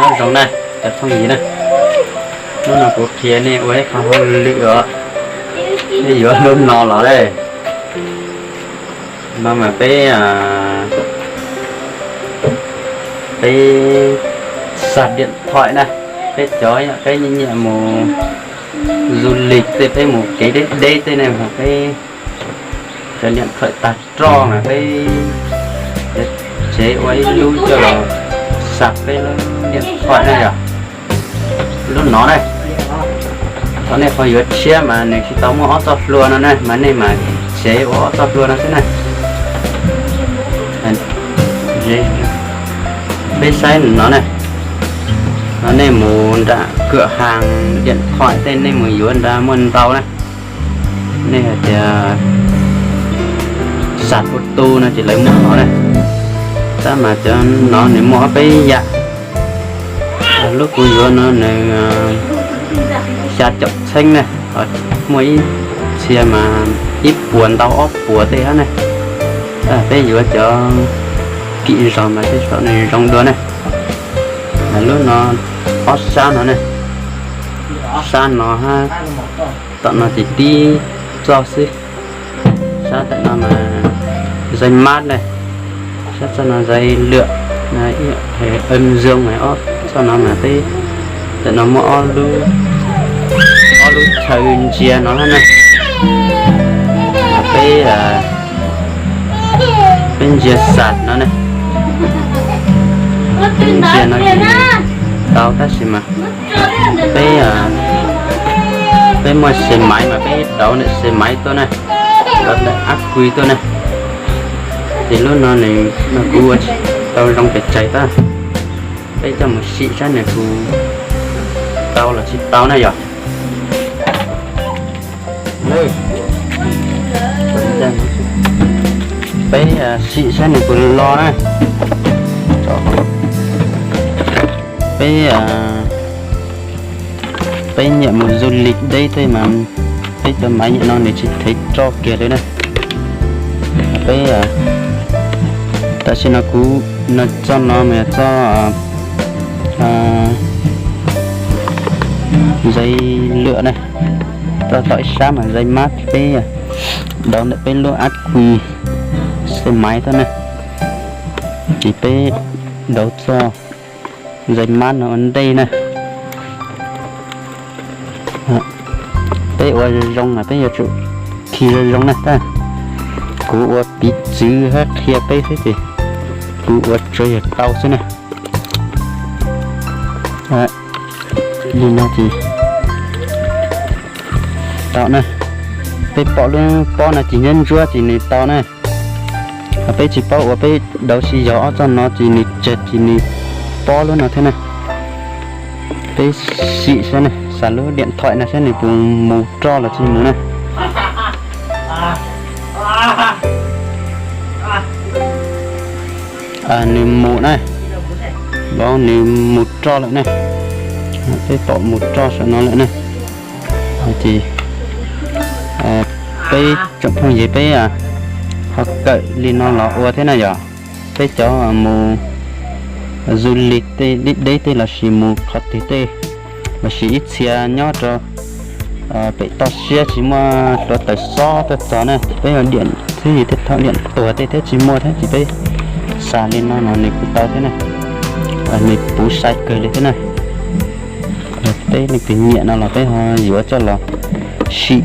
Nyob zoo na, cov phooj ywg na, hnub no kuv qhia nej ua ib qho hauj lwm os, nej yuav lub no los ne. No mas peb, peb sạc điện thoại na, peb cov peb nyiam nyiam mus du lịch tej, peb mus kev deb deb tej ne, mas peb cov điện thoại tag roj mas peb yuav tsev ua ib lub coj los sạc peb lub điện thoại na yom. Lub no na, thaum nej ho yuav tshiab mas nws tsis tau muaj ob txoj hlua no na, mas nej mas tsev ua ob txoj hlua no xwb na. Peb saib no na, no nej mus nram cửa hàng điện thoại tej nej mus yuav nrad muaj ntau na. Nej hais tias sạc auto no ces lawv muaj no na. Tab mas cov no nws muaj ob peb yam. Lub kuv yuav no nws xya caum txheeb na, muaj ib txhia mas ib puas ntau ob puas tej hab na. Peb yuav cov kim zog mas tej zaum nws zoo dua na. Lub no ob sab no ne, sab no hab tom no ces tib txoj xwb. Sab tom no mas dây mát ne, sab txoj no dây lượn, âm dương, ob txoj no mas peb tom no muaj ob lub chaw ntsia no hab na. Peb, peb ntsia sạc no ne, peb ntsia no ces tau tab sis mas peb, peb muaj xe máy mas peb dauv ntawm xe máy tuaj na, dauv ntawm áp quy tuaj na. Ces lub no nws no kuv ua tsis tau zoo pes tsawg tab, peb coj mus sim saib nws puas tau los tsis tau na yom. Peb sim saib nws puas lo na. Peb, peb nyiam mus du lịch deb tej mas peb cov máy no nws tsis thev roj kiag li na. Peb, tam sim no kuv, no txoj no mas yog txoj dây lượn na, txoj tom ib sab mas dây mát, peb dauv ntawm peb lub áp quy xe máy tuaj na. Ces peb dauv txoj dây mát no ua ntej na. Peb ua zoo zoo mas peb yuav tsum khi zoo zoo na tab, kuv ua piv txwv hab qhia peb xwb ces kuv ua tsuav yog tau xwb na. Li no ces tau na. Peb pom lub pob no ces nyob ntsuab ces nws tau na. Ho peb tsis paub ua peb dauv tsis yog ob txoj no ces nws tseg ces nws pob lub no thiab na. Peb sim saib na, xav lub điện thoại no saib nws puas mus roj los tsis mus na. Nws mus na, nws mus roj lawm ne. Peb pom mus roj saum no lawm ne. Ces peb tsoom phooj ywg peb ho kawm li no los ua thiab na yom. Peb cov mus du lịch tej deb deb tej lossis mus qhov twg tej, lossis ib txhia nyob rau pem toj siab tsis muaj hluav taws xob tuaj txog na, peb ua điện xwb thiaj thaum điện tuag tej thiab tsis muaj thiab ces peb xav li no no nws kuj tau thiab na. Nws puv sai kawg li thiab na. Peb leej twg nyiam no los peb ho yuav coj los sim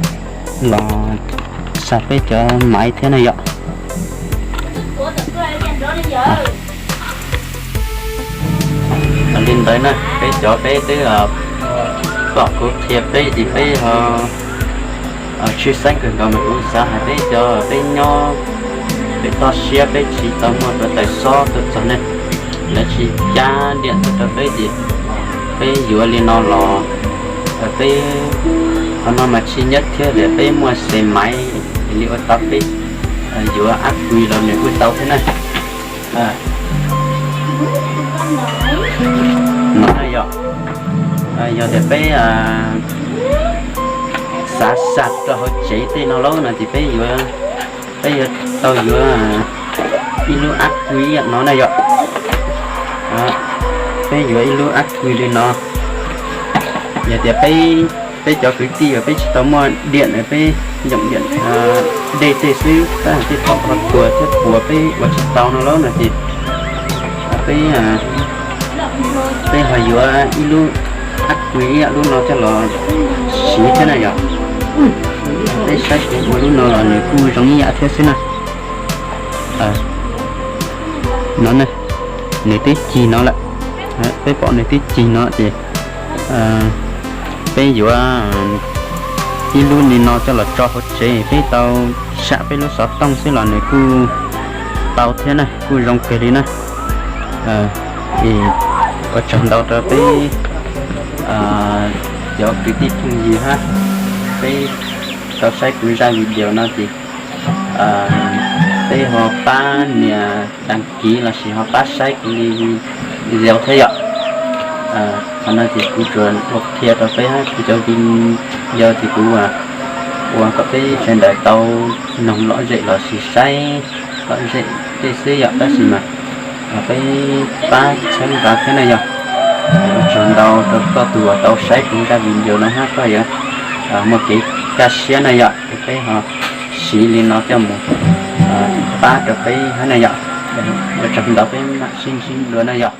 los xa peb cov máy thiab na yom. Li ntawd na peb cov peb twb pom kuv qhia peb ces peb ho tshwj xeeb kawg nkaus mas kuv xav hais peb cov peb nyob pem toj siab peb tsis tau muaj hluav taws xob tuaj txog ne, lawv tsis cab điện tuaj rau peb ces peb yuav li no los peb qhov no mas tsis nhất thiết tias peb muaj xe máy li ua tau, peb yuav áp quy los nws kuj tau thiab na. No yog, yog tias peb xav xa rau hauv tsev tej no lauj no ces peb yuav, peb yuav tau yuav ib lub áp quy ib yam no na yom. Peb yuav ib lub ab kui li no. Yog tias peb, peb cov kwv tij uas peb tsis tau muaj diam na, peb yoom diam dej tej xwb, tab tej thaum qhov tuag thiab puas peb ua tsis tau no lawm no ces peb, peb ho yuav ib lub ab kui ib yam lub no coj los siv thiab na yom. Peb saib kuv ua lub no los nws kuj zoo ib yam thiab xwb na. No ne, nws twb cig no lawm. Peb pom nws twb cig no ces peb yuav ib lub li no coj los tso hauv tsev, peb tau sam peb lub xov tooj xwb los nws kuj tau thiab na, kuj zoo kawg li na. Es ua tsaug ntau rau peb cov kwv tij phooj ywg hab, peb tau saib kuv zaj video no ces peb ho pab nias đăng ký lossis ho pab saib kuv li video thiab yom. Qhov no ces kuv tsuas ua qhia rau peb hab, kuv cov video ces kuv ua kom peb sawv daws tau noog lom zem lossis saib lom zem tej xwb yom, tab sis mas peb pab txhawb nqa thiab na yom. Ua tsaug ntau rau koj tus uas tau saib kuv zaj video no hab, koj yuav muaj kev kaj siab na yom, es peb ho siv li no coj mus pab rau peb hab na yom. Ua tsaug ntau, peb mam sib ntsib dua na yom.